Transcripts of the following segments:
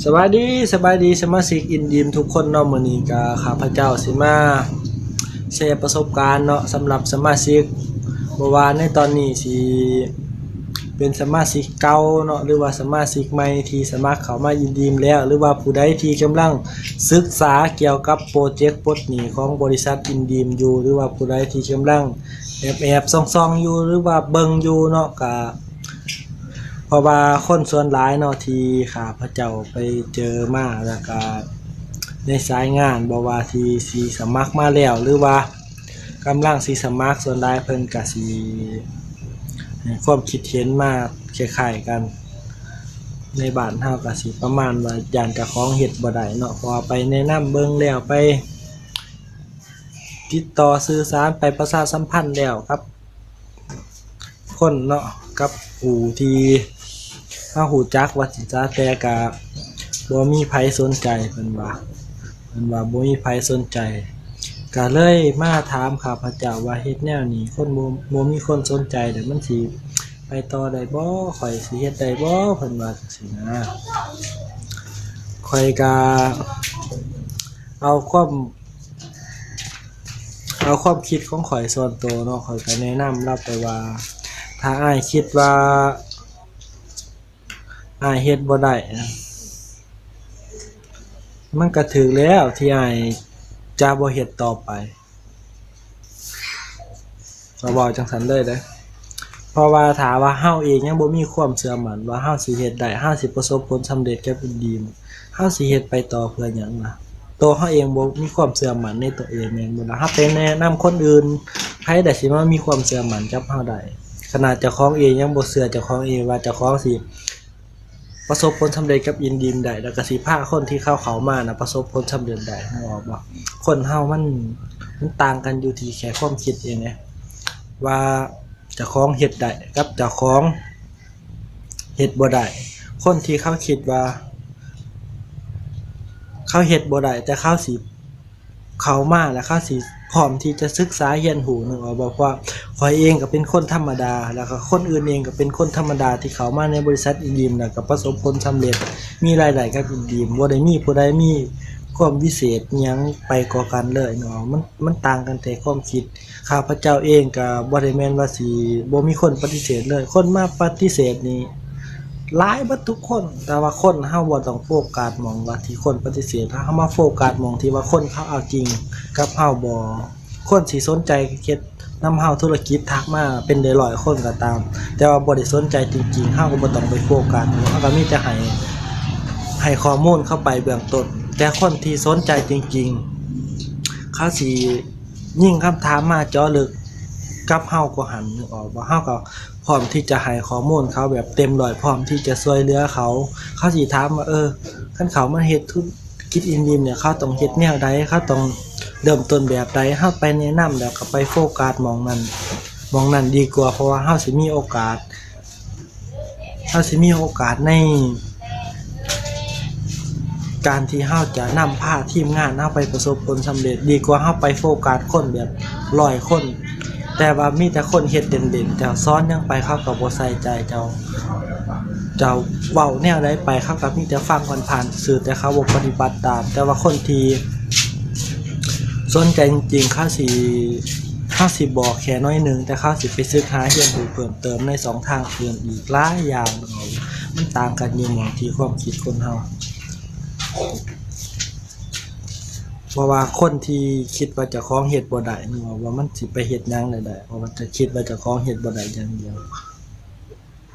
ສະບາຍດີ, ສະບາຍດີສະມາຊິກອິນດີມທຸກຄົນເນາະ. ມື້ນີ້ກະຂ້າພະເຈົ້າຊິມາແຊປະສົບການເນາະ ສຳລັບສະມາຊິກ ບໍ່ວ່າໃນຕອນນີ້ຊິເປັນສະມາຊິກເກົ່າເນາະ ຫຼືວ່າສະມາຊິກໃໝ່ທີ່ສະໝັກເຂົ້າມາອິນດີມແລ້ວ ຫຼືວ່າຜູ້ໃດທີ່ກຳລັງສຶກສາກ່ຽວກັບໂປຣເຈັກປົດໜີ້ຂອງບໍລິສັດອິນດີມຢູ່ ຫຼືວ່າຜູ້ໃດທີ່ກຳລັງແອບໆສ່ອງໆຢູ່ ຫຼືວ່າເບິ່ງຢູ່ເນາະ ກະ ເພາະວ່າຄົນສ່ວນຫຼາຍເນາະ ທີ່ຂ້າພະເຈົ້າໄປເຈີມາ ແລ້ວກະໃນສາຍງານ ບໍ່ວ່າທີ່ຊິສະໝັກມາແລ້ວ ຫຼືວ່າກຳລັງຊິສະໝັກ ສ່ວນຫຼາຍເພິ່ນກະຊິໃຫ້ຄວາມຄິດເຫັນມາຄ້າຍໆກັນ. ໃນບ້ານເຮົາກະຊິປະມານວ່າຢ້ານເຈົ້າຂອງເຮັດບໍ່ໄດ້ເນາະ ເພາະວ່າໄປແນະນຳເບິ່ງແລ້ວ ໄປຕິດຕໍ່ສື່ສານ ໄປປະຊາສຳພັນແລ້ວກັບ ຄົນເນາະ ກັບຜູ້ທີ່ເຮົາຮູ້ຈັກວ່າຊັ້ນຊະ ແຕ່ກະບໍ່ມີໃຜສົນໃຈ ເພິ່ນວ່າ ເພິ່ນວ່າບໍ່ມີໃຜສົນໃຈ ກະເລີຍມາຖາມຂ້າພະເຈົ້າວ່າ ເຮັດແນວນີ້ຄົນບໍ່ ບໍ່ມີຄົນສົນໃຈ ແລ້ວມັນຊິໄປຕໍ່ໄດ້ບໍ່? ຂ້ອຍຊິເຮັດໄດ້ບໍ່? ເພິ່ນວ່າຈັ່ງຊີ້ນະ. ຂ້ອຍກະເອົາຄວາມ ເອົາຄວາມຄິດຂອງຂ້ອຍສ່ວນໂຕເນາະ ຂ້ອຍກະແນະນຳລາວໄປວ່າ ຖ້າອ້າຍຄິດວ່າອ້າຍເຮັດບໍ່ໄດ້ ມັນກະຖືກແລ້ວທີ່ອ້າຍຈະບໍ່ເຮັດຕໍ່ໄປ. ຂ້ອຍເວົ້າຈັ່ງຊັ້ນເລີຍເດ້ ເພາະວ່າຖ້າວ່າເຮົາເອງຍັງບໍ່ມີຄວາມເຊື່ອໝັ້ນວ່າເຮົາຊິເຮັດໄດ້ ເຮົາຊິປະສົບຜົນສຳເລັດກັບອິນດີມ ເຮົາຊິເຮັດໄປຕໍ່ເພື່ອຫຍັງລະ? ໂຕເຮົາເອງບໍ່ມີຄວາມເຊື່ອໝັ້ນໃນໂຕເອງແມ່ນບໍ່ລະ? ເຮົາໄປແນະນຳຄົນອື່ນ ໃຜລະຊິມາມີຄວາມເຊື່ອໝັ້ນກັບເຮົາໄດ້? ຂະໜາດເຈົ້າຂອງເອງຍັງບໍ່ເຊື່ອເຈົ້າຂອງເອງວ່າເຈົ້າຂອງຊິປະສົບຜົນສຳເລັດກັບອິນດີມໄດ້ ແລ້ວກະຊິພາຄົນທີ່ເຂົາເຂົ້າມານະປະສົບຜົນສຳເລັດໄດ້ ເຮົາອອກບໍ່? ຄົນເຮົາມັນ ມັນຕ່າງກັນຢູ່ທີ່ແຄ່ຄວາມຄິດເອງເດ້ ວ່າເຈົ້າຂອງເຮັດໄດ້ກັບເຈົ້າຂອງ ເຮັດບໍ່ໄດ້. ຄົນທີ່ເຂົາຄິດວ່າເຂົາເຮັດບໍ່ໄດ້ ແຕ່ເຂົາຊິເຂົ້າມາ ແລ້ວເຂົາຊິພ້ອມທີ່ຈະສຶກສາຮຽນຮູ້ ນຶກອອກບໍ່? ເພາະວ່າຂ້ອຍເອງກໍເປັນຄົນທຳມະດາ ແລ້ວກໍຄົນອື່ນເອງກໍເປັນຄົນທຳມະດາທີ່ເຂົ້າມາໃນບໍລິສັດອິນດີມ ແລ້ວກໍປະສົບຜົນສຳເລັດ ມີລາຍໄດ້ກັບອິນດີມ ບໍ່ໄດ້ມີຜູ້ໃດມີຄວາມວິເສດຫຍັງໄປກວ່າກັນເລີຍເນາະ. ມັນ ມັນຕ່າງກັນແຕ່ຄວາມຄິດ. ຂ້າພະເຈົ້າເອງກໍບໍ່ໄດ້ແມ່ນວ່າຊິບໍ່ມີຄົນປະຕິເສດເລີຍ, ຄົນມາປະຕິເສດນີ້ຫຼາຍເບິດທຸກຄົນ, ແຕ່ວ່າຄົນເຮົາບໍ່ຕ້ອງໂຟກັສໝ່ອງວ່າທີ່ຄົນປະຕິເສດ, ເຮົາມາໂຟກັສໝ່ອງທີ່ວ່າຄົນເຂົາເອົາຈິງກັບເຮົາບໍ່. ຄົນທີ່ສົນໃຈເຮັດນຳເຮົາທຸລະກິດທັກມາເປັນໄດ້ຮ້ອຍຄົນກໍຕາມ, ແຕ່ວ່າບໍ່ໄດ້ສົນໃຈຈິງໆ, ເຮົາກໍບໍ່ຕ້ອງໄປໂຟກັສ, ເຮົາກໍມີແຕ່ໃຫ້ ໃຫ້ຂໍ້ມູນເຂົາໄປເບື້ອງຕົ້ນ, ແຕ່ຄົນທີ່ສົນໃຈຈິງໆ ເຂົາຊິ ຍິງຄຳຖາມມາເຈາະເລິກກັບເຮົາກວ່າຫັ້ນ, ນຶກອອກບໍ່? ເຮົາກໍພ້ອມທີ່ຈະໃຫ້ຂໍ້ມູນເຂົາແບບເຕັມຮ້ອຍ, ພ້ອມທີ່ຈະຊ່ວຍເຫຼືອເຂົາ. ເຂົາຊິຖາມວ່າ ເອີ ຄັນເຂົາມາເຮັດທຸລະກິດອິນດີມນີ້ ເຂົາຕ້ອງເຮັດແນວໃດ? ເຂົາຕ້ອງເລີ່ມຕົ້ນແບບໃດ? ເຮົາໄປແນະນຳ ແລ້ວກໍໄປໂຟກັສໝ່ອງນັ້ນ ໝ່ອງນັ້ນດີກວ່າ, ເພາະວ່າເຮົາຊິມີໂອກາດ ເຮົາຊິມີໂອກາດໃນການທີ່ເຮົາຈະນຳພາທີມງານເຮົາໄປປະສົບຜົນສຳເລັດ ດີກວ່າເຮົາໄປໂຟກັສຄົນແບບຮ້ອຍຄົນ, ແຕ່ວ່າມີແຕ່ຄົນເຮັດເດັ່ນໆ, ເຈົ້າສອນຫຍັງໄປເຂົາກໍບໍ່ໃສ່ໃຈ, ເຈົ້າ ເຈົ້າເວົ້າແນວໃດໄປເຂົາກໍມີແຕ່ຟັງຜ່ານໆຊື່ໆ, ແຕ່ເຂົາບໍ່ປະຕິບັດຕາມ. ແຕ່ວ່າຄົນທີ່ ສົນໃຈຈິງໆ ເຂົາຊິ ເຮົາຊິບອກແຄ່ໜ້ອຍໜຶ່ງ, ແຕ່ເຂົາຊິໄປສຶກຫາຮຽນຮູ້ເພີ່ມເຕີມໃນຊ່ອງທາງອື່ນອີກຫຼາຍຢ່າງ. ເອົາ ມັນຕ່າງກັນຢູ່ໝ່ອງທີ່ຄວາມຄິດຄົນເຮົາ, ເພາະວ່າຄົນທີ່ຄິດວ່າເຈົ້າຂອງເຮັດບໍ່ໄດ້ ເນາະ ວ່າມັນຊິໄປເຮັດຫຍັງໄດ້ ເພາະວ່າຈະຄິດວ່າເຈົ້າຂອງເຮັດບໍ່ໄດ້ຢ່າງດຽວ.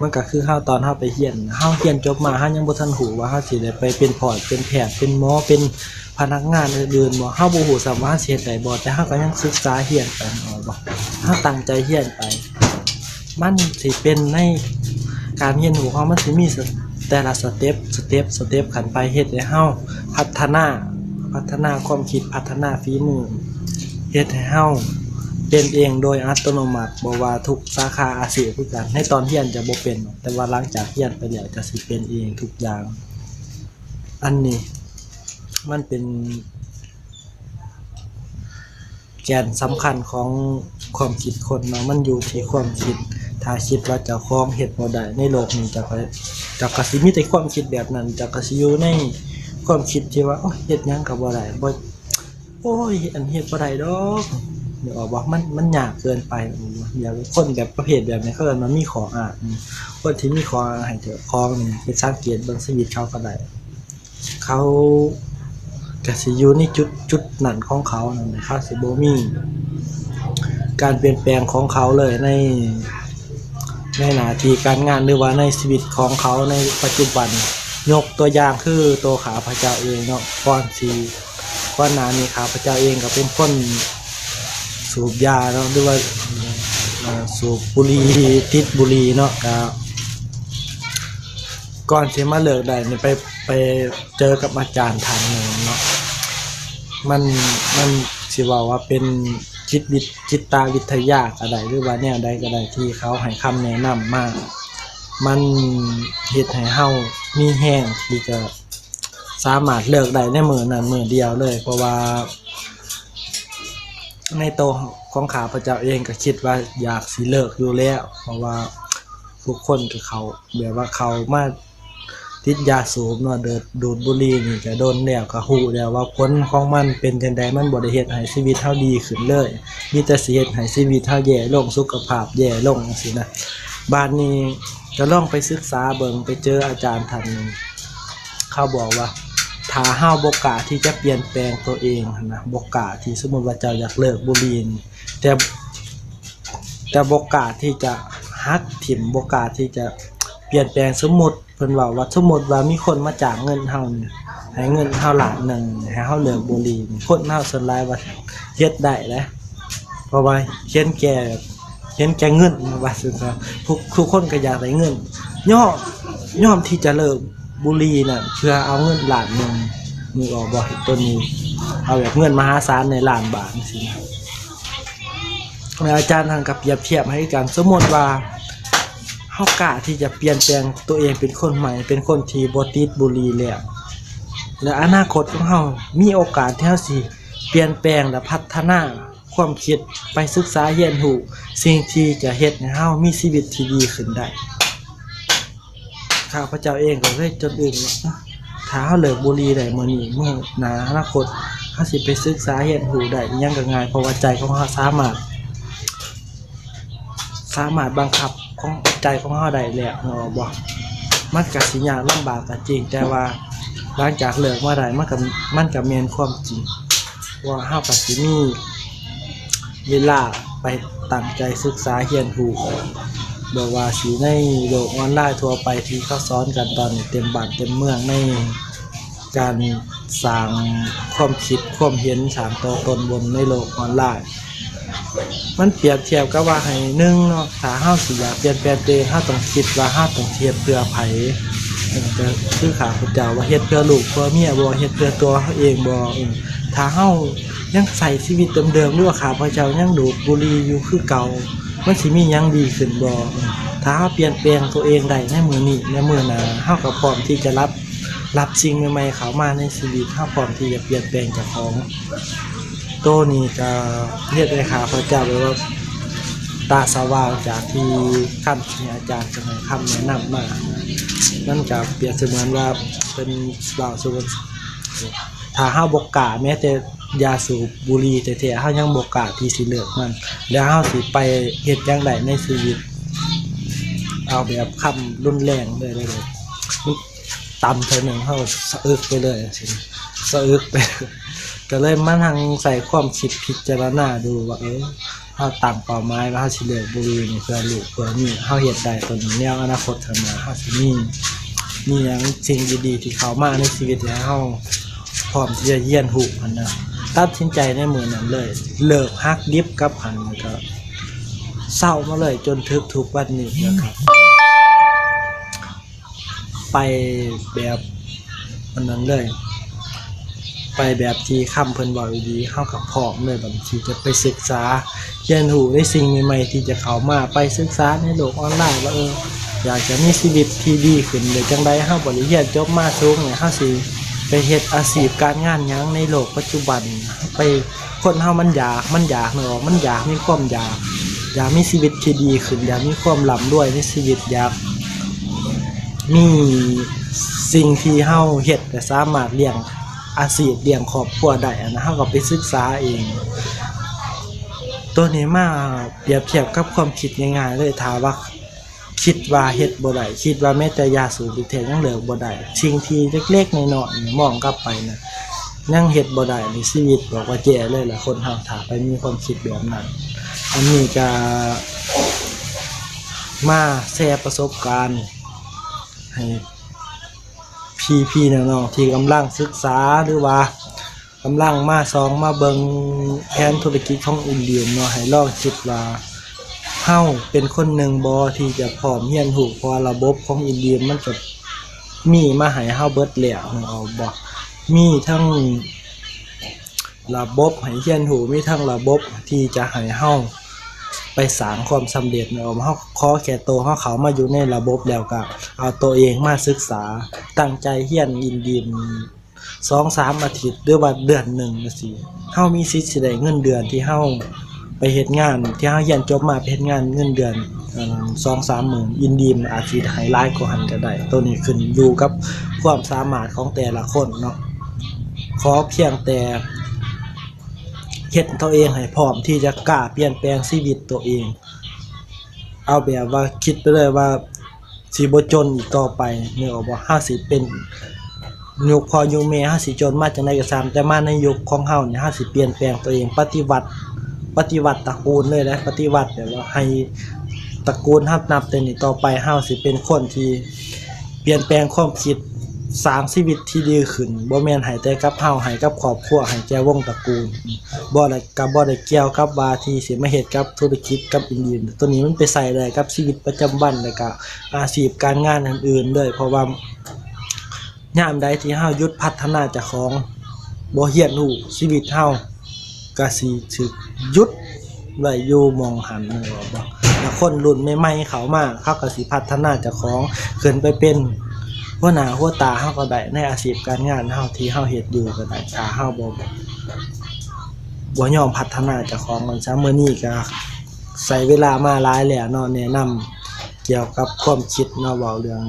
ມັນກໍຄືເຮົາຕອນເຮົາໄປຮຽນ, ເຮົາຮຽນຈົບມາ ເຮົາຍັງບໍ່ທັນຮູ້ວ່າເຮົາຊິໄດ້ໄປເປັນພອດ ເປັນແພດ ເປັນໝໍ ເປັນພະນັກງານອື່ນໆບໍ່, ເຮົາບໍ່ຮູ້ຊ້ຳວ່າເຮົາຊິເຮັດໄດ້ບໍ່, ແຕ່ເຮົາກໍຍັງສຶກສາຮຽນໄປ, ເອົາບໍ່? ເຮົາຕັ້ງໃຈຮຽນໄປ, ມັນຊິເປັນໃນການຮຽນຮູ້ເຮົາ, ມັນຊິມີສະ ແຕ່ລະສະເຕັບ ສະເຕັບ ສະເຕັບຂັ້ນໄປ, ເຮັດໃຫ້ເຮົາພັດທະນາ ພັດທະນາຄວາມຄິດ ພັດທະນາຝີມື ເຮັດໃຫ້ເຮົາເປັນເອງໂດຍອັດຕະໂນມັດ, ບໍ່ວ່າທຸກສາຂາອາຊີບຄືກັນ. ໃນຕອນຮຽນຈະບໍ່ເປັນ, ແຕ່ວ່າຫຼັງຈາກຮຽນໄປແລ້ວຈະຊິເປັນເອງທຸກຢ່າງ. ອັນນີ້ມັນເປັນແກ່ນສຳຄັນຂອງຄວາມຄິດຄົນເນາະ, ມັນຢູ່ທີ່ຄວາມຄິດ. ຖ້ ຖ້າຄິດວ່າເຈົ້າຂອງເຮັດບໍ່ໄດ້ໃນໂລກນີ້ ເຈົ້າກໍ ເຈົ້າກໍຊິມີແຕ່ຄວາມຄິດແບບນັ້ນ ເຈົ້າກໍຊິຢູ່ໃນຄວາມຄິດທີ່ວ່າ ໂອ້ຍ ເຮັດຫຍັງກໍບໍ່ໄດ້ ບໍ່ ໂອ້ຍ ອັນເຮັດບໍ່ໄດ້ດອກ ນຶກອອກບໍ່? ມັນ ມັນຍາກເກີນໄປ. ຢ່າງຄົນແບບປະເພດແບບນີ້ ເຂົາເອີ້ນວ່າມີຂໍ້ອ້າງ. ຄົນທີ່ມີຂໍ້ອ້າງໃຫ້ເຈົ້າຂອງນີ້ ໄປສັງເກດເບິ່ງຊີວິດເຂົາກໍໄດ້. ເຂົາກະຊິຢູ່ໃນຈຸດ ຈຸດນັ້ນຂອງເຂົານັ້ນແຫຼະ ເຂົາຊິບໍ່ມີການປ່ຽນແປງຂອງເຂົາເລີຍໃນ ໃນໜ້າທີ່ການງານ ຫຼືວ່າໃນຊີວິດຂອງເຂົາໃນປັດຈຸບັນ. ຍົກຕົວຢ່າງຄືໂຕຂ້າພະເຈົ້າເອງເນາະ ກ່ອນຊິ ກ່ອນໜ້ານີ້ຂ້າພະເຈົ້າເອງກໍເປັນຄົນສູບຢາເນາະ ຫຼືວ່າ ເອີ ສູບບຸຫຼີ່ ຕິດບຸຫຼີ່ເນາະ ກະ ກ່ອນຊິມາເລີກໄດ້ນີ້ ໄປ ໄປເຈີກັບອາຈານທ່ານໜຶ່ງເນາະ ມັນ ມັນຊິເວົ້າວ່າເປັນຈິດວິ ຈິດຕະວິທະຍາກໍໄດ້ ຫຼືວ່າແນວໃດກໍໄດ້ ທີ່ເຂົາໃຫ້ຄຳແນະນຳມາ ມັນເຮັດໃຫ້ເຮົາມີແຮງທີ່ຈະສາມາດເລີກໄດ້ໃນມື້ນັ້ນມື້ດຽວເລີຍ ເພາະວ່າ ໃນໂຕຂອງຂ້າພະເຈົ້າເອງກໍຄິດວ່າຢາກຊິເລີກຢູ່ແລ້ວ ເພາະວ່າທຸກຄົນກໍເຂົ້າ ແບບວ່າເຂົ້າມາຕິດຢາສູບເນາະ ເດີດ ດູດບຸຫຼີ່ນີ້ກໍດົນແລ້ວ ກໍຮູ້ແລ້ວວ່າຜົນຂອງມັນເປັນຈັ່ງໃດ ມັນບໍ່ໄດ້ເຮັດໃຫ້ຊີວິດເຮົາດີຂຶ້ນເລີຍ ມີແຕ່ຊິເຮັດໃຫ້ຊີວິດເຮົາແຍ່ລົງ ສຸຂະພາບແຍ່ລົງຈັ່ງຊີ້ນະ. ບາດນີ້ກໍລອງໄປສຶກສາເບິ່ງ ໄປເຈີອາຈານທ່ານໜຶ່ງ ເຂົາບອກວ່າ ຖ້າເຮົາບໍ່ກ້າທີ່ຈະປ່ຽນແປງຕົວເອງຫັ້ນນະ ບໍ່ກ້າທີ່ ສົມມຸດວ່າເຈົ້າຢາກເລີກບຸຫຼີ່ນີ້ ແຕ່ ແຕ່ບໍ່ກ້າທີ່ຈະຫັກຖິ້ມ ບໍ່ກ້າທີ່ຈະປ່ຽນແປງ ສົມມຸດເພິ່ນເວົ້າວ່າ ສົມມຸດວ່າມີຄົນມາຈ້າງເງິນເຮົານີ້ ໃຫ້ເງິນເຮົາລ້ານໜຶ່ງ ໃຫ້ເຮົາເລີກບຸຫຼີ່ນີ້ ຄົນເຮົາສ່ວນຫຼາຍວ່າເຮັດໄດ້ເດ້ ເພາະວ່າເຫັນແກ່ ເຫັນແກ່ເງິນ ວ່າຊັ້ນຊະ ທຸກ ທຸກຄົນກໍຢາກໄດ້ເງິນ ຍອມ ຍອມທີ່ຈະເລີກບຸຫຼີ່ນັ້ນ ເພື່ອເອົາເງິນລ້ານໜຶ່ງ ນຶກອອກບໍ່? ຕົວນີ້ ເອົາແບບເງິນມະຫາສານໃນລ້ານບາດຈັ່ງຊີ້ນະ. ແລະອາຈານທ່ານກໍປຽບທຽບໃຫ້ຄືກັນ ສົມມຸດວ່າເຮົາກ້າທີ່ຈະປ່ຽນແປງຕົວເອງເປັນຄົນໃໝ່ ເປັນຄົນທີ່ບໍ່ຕິດບຸຫຼີ່ແລ້ວ ແລະອະນາຄົດຂອງເຮົາມີໂອກາດທີ່ເຮົາຊິປ່ຽນແປງ ແລະພັດທະນາ ຄວາມຄິດ ໄປສຶກສາຮຽນຮູ້ສິ່ງທີ່ຈະເຮັດໃຫ້ເຮົາມີຊີວິດທີ່ດີຂຶ້ນໄດ້. ຂ້າພະເຈົ້າເອງກໍເລີຍຈົນອຶ້ງວ່າ ເອີ ຖ້າເຮົາເລີກບຸຫຼີ່ໄດ້ມື້ນີ້ ມື້ໜ້າອະນາຄົດເຮົາຊິໄປສຶກສາຮຽນຮູ້ໄດ້ອີ່ຫຍັງກໍງ່າຍ ເພາະວ່າໃຈຂອງເຮົາສາມາດ ສາມາດບັງຄັບຂອງໃຈຂອງເຮົາໄດ້ແລ້ວ ເນາະ ບໍ່ ມັນກໍຊິຍາກລຳບາກກໍຈິງ ແຕ່ວ່າຫຼັງຈາກເລີກມາໄດ້ ມັນກໍ ມັນກໍແມ່ນຄວາມຈິງ ວ່າເຮົາກໍຊິມີເວລາໄປຕັ້ງໃຈສຶກສາຮຽນຮູ້ ບໍ່ວ່າຊິໃນໂລກອອນລາຍທົ່ວໄປທີ່ເຂົາສອນກັນຕອນນີ້ເຕັມບ້ານເຕັມເມືອງ ໃນການສ້າງຄວາມຄິດຄວາມເຫັນ ສ້າງຕົວຕົນບົນໃນໂລກອອນລາຍ. ມັນປຽບທຽບກັບວ່າໃຫ້ ໜຶ່ງເນາະ ຖ້າເຮົາຊິຢາກປ່ຽນແປງຕົວເອງ ເຮົາຕ້ອງຄິດວ່າເຮົາຕ້ອງເຮັດເພື່ອໃຜ. ເອີ ກໍຄືຂ້າພະເຈົ້າວ່າເຮັດເພື່ອລູກເພື່ອເມຍບໍ່ ເຮັດເພື່ອຕົວເຮົາເອງບໍ່. ເອີ ຖ້າເຮົາຍັງໃຊ້ຊີວິດເດີມໆ ຫຼືວ່າຂ້າພະເຈົ້າຍັງດູດບຸຫຼີ່ຢູ່ຄືເກົ່າ ມັນຊິມີຫຍັງດີຂຶ້ນບໍ່? ເອີ ຖ້າເຮົາປ່ຽນແປງຕົວເອງໄດ້ໃນມື້ນີ້ ໃນມື້ໜ້າ ເຮົາກໍພ້ອມທີ່ຈະຮັບ ຮັບສິ່ງໃໝ່ໆເຂົ້າມາໃນຊີວິດ ເຮົາພ້ອມທີ່ຈະປ່ຽນແປງເຈົ້າຂອງ. ໂຕນີ້ກໍເຮັດໃຫ້ຂ້າພະເຈົ້າແບບວ່າຕາສະຫວ່າງ ຈາກທີ່ຄຳທີ່ອາຈານເພິ່ນໃຫ້ຄຳແນະນຳມາ ມັນກໍປຽບສະເໝືອນວ່າເພິ່ນເວົ້າສູ່ ຖ້າເຮົາບໍ່ກ້າແມ້ແຕ່ຢາສູບບຸຫຼີ່ແທ້ໆ ເຮົາຍັງບໍ່ກ້າທີ່ຊິເລີກມັນ ແລ້ວເຮົາຊິໄປເຮັດຫຍັງໄດ້ໃນຊີວິດ? ເອົາແບບຄຳຮຸນແຮງເລີຍ ເລີຍ ມັນຕຳເທື່ອໜຶ່ງ ເຮົາສະອຶກໄປເລີຍ ຈັ່ງຊີ້ ສະອຶກໄປ ກໍເລີຍມານັ່ງໃສ່ຄວາມຄິດພິຈາລະນາດູວ່າ ເອີ ເຮົາຕັ້ງເປົ້າໝາຍວ່າເຮົາຊິເລີກບຸຫຼີ່ນີ້ເພື່ອລູກເພື່ອເມຍ ເຮົາເຮັດໄດ້ຕົວນີ້ ແນວອະນາຄົດຂ້າງໜ້າເຮົາຊິມີ ມີຫຍັງ ສິ່ງດີໆທີ່ເຂົ້າມາໃນຊີວິດ ໃຫ້ເຮົາພ້ອມທີ່ຈະຮຽນຮູ້ຫັ້ນນະ. ຕັດສິນໃຈໃນມື້ນັ້ນເລີຍ ເລີກຫັກດິບກັບຫັ້ນ ແລ້ວກໍເຊົາມາເລີຍຈົນເຖິງທຸກວັນນີ້ ແລ້ວກໍ ໄປແບບອັນນັ້ນເລີຍ ໄປແບບທີ່ຄຳເພິ່ນເວົ້າອີ່ຫຼີ ເຮົາກໍພ້ອມເລີຍບັດນີ້ ທີ່ຈະໄປສຶກສາຮຽນຮູ້ໃນສິ່ງໃໝ່ໆທີ່ຈະເຂົ້າມາ ໄປສຶກສາໃນໂລກອອນລາຍວ່າ ເອີ ຢາກຈະມີຊີວິດທີ່ດີຂຶ້ນໄດ້ຈັ່ງໃດ ເຮົາບໍ່ໄດ້ຮຽນຈົບມາສູງນີ້ ເຮົາຊິໄປເຮັດອາຊີບການງານຫຍັງໃນໂລກປັດຈຸບັນ ໄປ ຄົນເຮົາມັນຢາກ ມັນຢາກ ນຶກອອກ ມັນຢາກ ມີຄວາມຢາກ ຢາກມີຊີວິດທີ່ດີຂຶ້ນ, ຢາກມີຄວາມລ່ຳລວຍໃນຊີວິດ, ຢາກມີສິ່ງທີ່ເຮົາເຮັດແລ້ວສາມາດລ້ຽງອາຊີບ, ລ້ຽງຄອບຄົວໄດ້, ອັນນັ້ນເຮົາກໍໄປສຶກສາເອງ. ໂຕນີ້ມາປຽບທຽບກັບຄວາມຄິດງ່າຍໆເລີຍ, ຖ້າວ່າ ຄິດວ່າເຮັດບໍ່ໄດ້, ຄິດວ່າແມ້ແຕ່ຢາສູບແທ້ໆຍັງເລີກບໍ່ໄດ້, ສິ່ງທີ່ເລັກໆນ້ອຍໆນີ້ ມອງກັບໄປນະ ຍັງເຮັດບໍ່ໄດ້ໃນຊີວິດ, ບອກວ່າແຍ່ເລີຍລະຄົນເຮົາ ຖ້າໄປມີຄວາມຄິດແບບນັ້ນ. ອັນນີ້ກະມາແຊປະສົບການໃຫ້ພີ່ໆນ້ອງໆທີ່ກຳລັງສຶກສາ ຫຼືວ່າ ກຳລັງມາສ່ອງມາເບິ່ງແຜນທຸລະກິດຂອງອິນດີມເນາະ, ໃຫ້ລອງຄິດວ່າເຮົາເປັນຄົນໜຶ່ງບໍ່ທີ່ຈະພ້ອມຮຽນຮູ້, ເພາະວ່າລະບົບຂອງອິນດີມມັນກໍມີມາໃຫ້ເຮົາເບິດແລ້ວ, ນຶກອອກບໍ່? ມີທັງລະບົບໃຫ້ຮຽນຮູ້, ມີທັງລະບົບທີ່ຈະໃຫ້ເຮົາໄປສ້າງຄວາມສຳເລັດ, ນຶກອອກບໍ່? ເຮົາຂໍແຄ່ໂຕເຮົາເຂົ້າມາຢູ່ໃນລະບົບແລ້ວກໍເອົາໂຕເອງມາສຶກສາ, ຕັ້ງໃຈຮຽນອິນດີມ ສອງສາມອາທິດ ຫຼືວ່າເດືອນໜຶ່ງຈັ່ງຊີ້, ເຮົາມີສິດຊິໄດ້ເງິນເດືອນທີ່ເຮົາໄປເຮັດງານ, ທີ່ເຮົາຮຽນຈົບມາໄປເຮັດງານເງິນເດືອນ ເອີ່ ສອງສາມໝື່ນ, ອິນດີມອາດຊິໃຫ້ຫຼາຍກວ່າຫັ້ນກໍໄດ້. ໂຕນີ້ຂຶ້ນຢູ່ກັບຄວາມສາມາດຂອງແຕ່ລະຄົນເນາະ. ຂໍພຽງແຕ່ເຮັດໂຕເອງໃຫ້ພ້ອມທີ່ຈະກ້າປ່ຽນແປງຊີວິດໂຕເອງ. ເອົາແບບວ່າຄິດໄປເລີຍວ່າຊິບໍ່ຈົນອີກຕໍ່ໄປ, ນຶກອອກບໍ່? ເຮົາຊິເປັນຍຸກພໍ່ຍຸກແມ່ ເຮົາຊິຈົນມາຈັ່ງໃດກໍຊ່າງ, ແຕ່ມາໃນຍຸກຂອງເຮົານີ້ ເຮົາຊິປ່ຽນແປງຕົວເອງ, ປະຕິວັດ, ປະຕິວັດຕະກູນເລີຍແຫຼະ, ປະຕິວັດແບບວ່າໃຫ້ຕະກູນເຮົາ ນັບແຕ່ນີ້ຕໍ່ໄປ ເຮົາຊິເປັນຄົນທີ່ປ່ຽນແປງຄວາມຄິດ, ສ້າງຊີວິດທີ່ດີຂຶ້ນ, ບໍ່ແມ່ນໃຫ້ແຕ່ກັບເຮົາ, ໃຫ້ກັບຄອບຄົວ, ໃຫ້ແກ່ວົງຕະກູນ, ບໍ່ໄດ້ ກໍບໍ່ໄດ້ກ່ຽວກັບວ່າທີ່ຊິມາເຮັດກັບທຸລະກິດກັບອິນດີມ. ໂຕນີ້ມັນໄປໃຊ້ໄດ້ກັບຊີວິດປະຈຳວັນ ແລ້ວກະອາຊີບການງານອື່ນໆເລີຍ, ເພາະວ່າຍາມໃດທີ່ເຮົາຢຸດພັດທະນາເຈົ້າຂອງ, ບໍ່ຮຽນຮູ້, ຊີວິດເຮົາກະຊິຖືກຢຸດໄວ້ຢູ່ໝ່ອງຫັ້ນ, ແມ່ນບໍ່? ແລ້ວຄົນລຸ້ນໃໝ່ໆເຂົ້າມາ, ເຂົາກະຊິພັດທະນາເຈົ້າຂອງຂຶ້ນໄປເປັນຫົວໜ້າຫົວຕາເຮົາກໍໄດ້, ໃນອາຊີບການງານເຮົາທີ່ເຮົາເຮັດຢູ່ກໍໄດ້, ຖ້າເຮົາບໍ່ ບໍ່ຍອມພັດທະນາເຈົ້າຂອງ. ວ່າຊັ້ນ ມື້ນີ້ກະໃຊ້ເວລາມາຫຼາຍແລ້ວເນາະ, ແນະນຳກ່ຽວກັບຄວາມຄິດເນາະ, ເວົ້າເລື່ອງ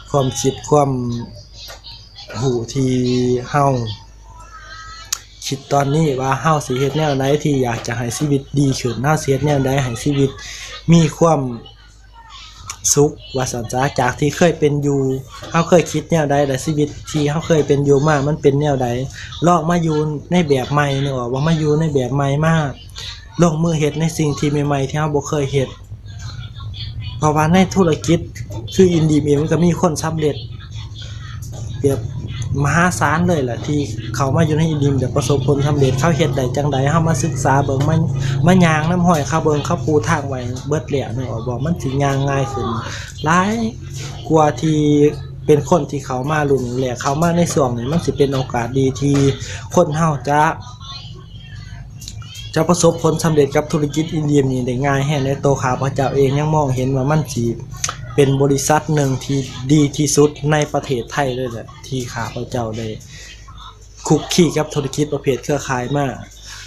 ຄວາມຄິດຄວາມຮູ້ທີ່ເຮົາຄິດຕອນນີ້ ວ່າເຮົາຊິເຮັດແນວໃດທີ່ຢາກຈະໃຫ້ຊີວິດດີຂຶ້ນ, ເຮົາຊິເຮັດແນວໃດໃຫ້ຊີວິດມີຄວາມ ສຸກວ່າຊັ້ນຊະ, ຈາກທີ່ເຄີຍເປັນຢູ່, ເຮົາເຄີຍຄິດແນວໃດ ແລະ ຊີວິດທີ່ເຮົາເຄີຍເປັນຢູ່ມາ ມັນເປັນແນວໃດ, ລອງມາຢູ່ໃນແບບໃໝ່, ນຶກອອກບໍ່? ມາຢູ່ໃນແບບໃໝ່, ມາລົງມືເຮັດໃນສິ່ງທີ່ໃໝ່ໆ ທີ່ເຮົາບໍ່ເຄີຍເຮັດ. ເພາະວ່າໃນທຸລະກິດຄືອິນດີມເອງ ມັນກໍມີຄົນສຳເລັດ ແບບມະຫາສານເລີຍແຫຼະ ທີ່ເຂົ້າມາຢູ່ໃນອິນດີມແລ້ວປະສົບຜົນສຳເລັດ. ເຂົາເຮັດໄດ້ຈັ່ງໃດ ເຮົາມາສຶກສາເບິ່ງ, ມາ ມາຍ່າງນຳຮອຍເຂົາເບິ່ງ, ເຂົາປູທາງໄວ້ເບິດແລ້ວ, ນຶກອອກບໍ່? ມັນຊິຍ່າງງ່າຍຂຶ້ນຫຼາຍກວ່າທີ່ເປັນຄົນທີ່ເຂົ້າມາລຸ້ນແລກ. ເຂົ້າມາໃນຊ່ວງນີ້ ມັນຊິເປັນໂອກາດດີທີ່ຄົນເຮົາຈະ ຈະປະສົບຜົນສຳເລັດກັບທຸລະກິດອິນດີມນີ້ໄດ້ງ່າຍແຮງເດ້. ໂຕຂ້າພະເຈົ້າເອງຍັງມອງເຫັນວ່າມັນຊິເປັນບໍລິສັດໜຶ່ງທີ່ດີທີ່ສຸດໃນປະເທດໄທເລີຍແຫຼະ ທີ່ຂ້າພະເຈົ້າໄດ້ຄຸກຄີກັບທຸລະກິດປະເພດເຄືອຂ່າຍມາ.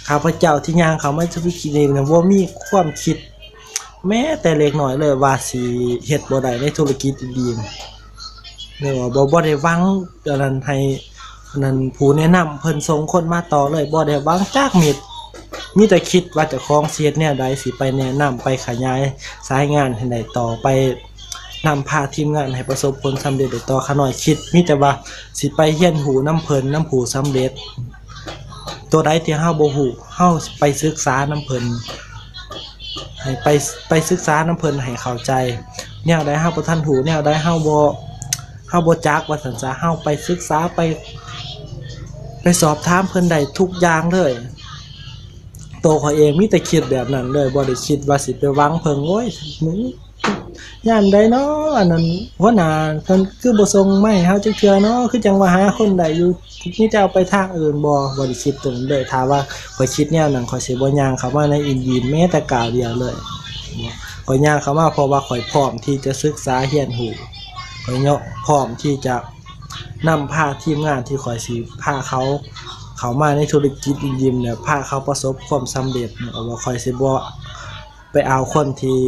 ຂ້າພະເຈົ້າທີ່ຍ່າງເຂົ້າມາທຸລະກິດນີ້ນະ ບໍ່ມີຄວາມຄິດ ແມ້ແຕ່ເລັກນ້ອຍເລີຍວ່າຊິເຮັດບໍ່ໄດ້ໃນທຸລະກິດອີ່ຫຼີ, ແມ່ນບໍ່? ບໍ່ ບໍ່ໄດ້ຫວັງອັນນັ້ນໃຫ້ ອັນນັ້ນ ຜູ້ແນະນຳເພິ່ນສົ່ງຄົນມາຕໍ່ເລີຍ, ບໍ່ໄດ້ຫວັງຈັກເມັດ, ມີແຕ່ຄິດວ່າເຈົ້າຂອງຊິເຮັດແນວໃດ, ຊິໄປແນະນຳ, ໄປຂະຫຍາຍສາຍງານໃຫ້ໄດ້ຕໍ່, ໄປນຳພາທີມງານໃຫ້ປະສົບຜົນສຳເລັດໄດ້ຕໍ່. ຂ້ານ້ອຍຄິດມີແຕ່ວ່າຊິໄປຮຽນຮູ້ນຳເພິ່ນ, ນຳຜູ້ສຳເລັດ. ຕົວໃດທີ່ເຮົາບໍ່ຮູ້ ເຮົາໄປສຶກສານຳເພິ່ນ, ໃຫ້ໄປ ໄປສຶກສານຳເພິ່ນໃຫ້ເຂົ້າໃຈ. ແນວໃດເຮົາບໍ່ທັນຮູ້, ແນວໃດເຮົາບໍ່ ເຮົາບໍ່ຈັກວ່າຊັ້ນຊະ, ເຮົາໄປສຶກສາ, ໄປ ໄປສອບຖາມເພິ່ນໄດ້ທຸກຢ່າງເລີຍ. ໂຕຂ້ອຍເອງມີແຕ່ຄິດແບບນັ້ນເລີຍ, ບໍ່ໄດ້ຄິດວ່າຊິໄປຫວັງເພິ່ງ, ໂອ້ຍ ຍາມໃດເນາະ ອັນນັ້ນ ຫົວໜ້າເພິ່ນຄືບໍ່ສົ່ງມາໃຫ້ເຮົາຈັກເທື່ອເນາະ, ຄືຈັ່ງວ່າຫາຄົນໄດ້ຢູ່, ມີແຕ່ເອົາໄປທາງອື່ນບໍ? ບໍ່ໄດ້ຄິດຕົວນັ້ນເລີຍ. ຖ້າວ່າຂ້ອຍຄິດແນວນັ້ນ ຂ້ອຍຊິບໍ່ຍ່າງເຂົ້າມາໃນອິນດີມແມ້ແຕ່ກ້າວດຽວເລີຍ. ຂ້ອຍຍ່າງເຂົ້າມາເພາະວ່າຂ້ອຍພ້ອມທີ່ຈະສຶກສາຮຽນຮູ້, ຂ້ອຍເນາະ ພ້ອມທີ່ຈະນຳພາທີມງານທີ່ຂ້ອຍຊິພາເຂົາເຂົ້າມາໃນທຸລະກິດອິນດີມ ແລະ ພາເຂົາປະສົບຄວາມສຳເລັດ. ເພາະວ່າຂ້ອຍຊິບໍ່ ໄປເອົາຄົນທີ່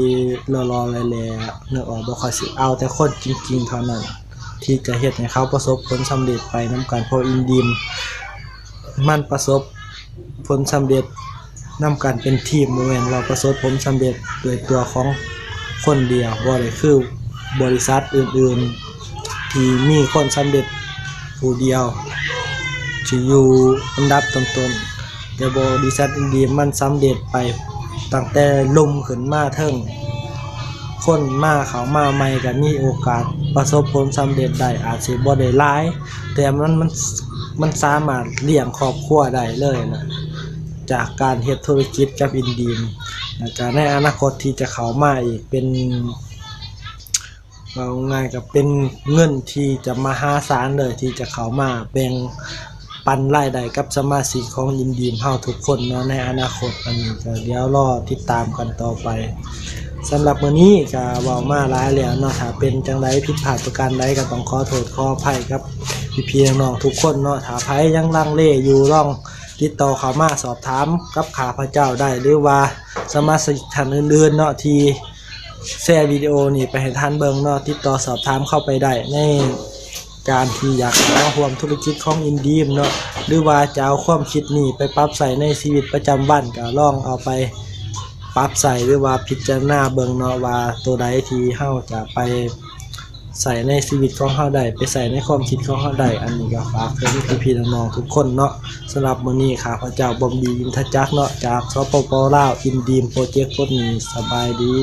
ຫຼໍ່ໆແຫຼ້ໆ ນຶກອອກບໍ່? ຂ້ອຍຊິເອົາແຕ່ຄົນຈິງໆເທົ່ານັ້ນ ທີ່ຈະເຮັດໃຫ້ເຂົາປະສົບຜົນສຳເລັດໄປນຳກັນ ເພາະອິນດີມມັນປະສົບຜົນສຳເລັດນຳກັນເປັນທີມ ບໍ່ແມ່ນວ່າປະສົບຜົນສຳເລັດໂດຍຕົວຂອງຄົນດຽວ ບໍ່ໄດ້ຄືບໍລິສັດອື່ນໆ ທີ່ມີຄົນສຳເລັດຜູ້ດຽວ ທີ່ຢູ່ອັນດັບຕົ້ນໆ ແຕ່ບໍລິສັດອິນດີມມັນສຳເລັດໄປຕັ້ງແຕ່ລຸ່ມຂຶ້ນມາເທິງ ຄົນມາ ເຂົ້າມາໃໝ່ກໍມີໂອກາດປະສົບຜົນສຳເລັດໄດ້ ອາດຊິບໍ່ໄດ້ຫຼາຍ ແຕ່ມັນ ມັນ ມັນສາມາດລ້ຽງຄອບຄົວໄດ້ເລີຍນະ ຈາກການເຮັດທຸລະກິດກັບອິນດີມ ແລ້ວກໍໃນອະນາຄົດທີ່ຈະເຂົ້າມາອີກ ເປັນ ເວົ້າງ່າຍໆ ກໍເປັນເງິນທີ່ຈະມະຫາສານເລີຍ ທີ່ຈະເຂົ້າມາແບ່ງປັນລາຍໄດ້ກັບສະມາຊິກຂອງອິນດີມເຮົາທຸກຄົນເນາະ ໃນອະນາຄົດ. ອັນນີ້ກໍດຽວລໍຕິດຕາມກັນຕໍ່ໄປ. ສຳລັບມື້ນີ້ກໍເວົ້າມາຫຼາຍແລ້ວເນາະ ຖ້າເປັນຈັ່ງໃດຜິດພາດປະການໃດ ກໍຕ້ອງຂໍໂທດຂໍອະໄພກັບພີ່ໆນ້ອງໆທຸກຄົນເນາະ. ຖ້າໃຜຍັງລັງເລຢູ່ ລອງຕິດຕໍ່ເຂົ້າມາສອບຖາມກັບຂ້າພະເຈົ້າໄດ້ ຫຼືວ່າສະມາຊິກທ່ານອື່ນໆເນາະ ທີ່ ແຊວິດີໂອນີ້ໄປໃຫ້ທ່ານເບິ່ງເນາະ ຕິດຕໍ່ສອບຖາມເຂົ້າໄປໄດ້ ໃນການທີ່ຢາກເຂົ້າມາຮ່ວມທຸລະກິດຂອງອິນດີມເນາະ ຫຼືວ່າຈະເອົາຄວາມຄິດນີ້ໄປປັບໃຊ້ໃນຊີວິດປະຈຳວັນ ກໍລອງເອົາໄປປັບໃຊ້ ຫຼືວ່າພິຈາລະນາເບິ່ງເນາະ ວ່າໂຕໃດທີ່ເຮົາຈະໄປໃຊ້ໃນຊີວິດຂອງເຮົາໄດ້ ໄປໃຊ້ໃນຄວາມຄິດຂອງເຮົາໄດ້. ອັນນີ້ກໍຝາກເຖິງພີ່ໆນ້ອງໆທຸກຄົນເນາະ. ສຳລັບມື້ນີ້ ຂ້າພະເຈົ້າ ບອມບີ ອິນທະຈັກ ເນາະ ຈາກ ສປປ ລາວ ອິນດີມໂປຣເຈັກ ປົດໜີ້. ສະບາຍດີ.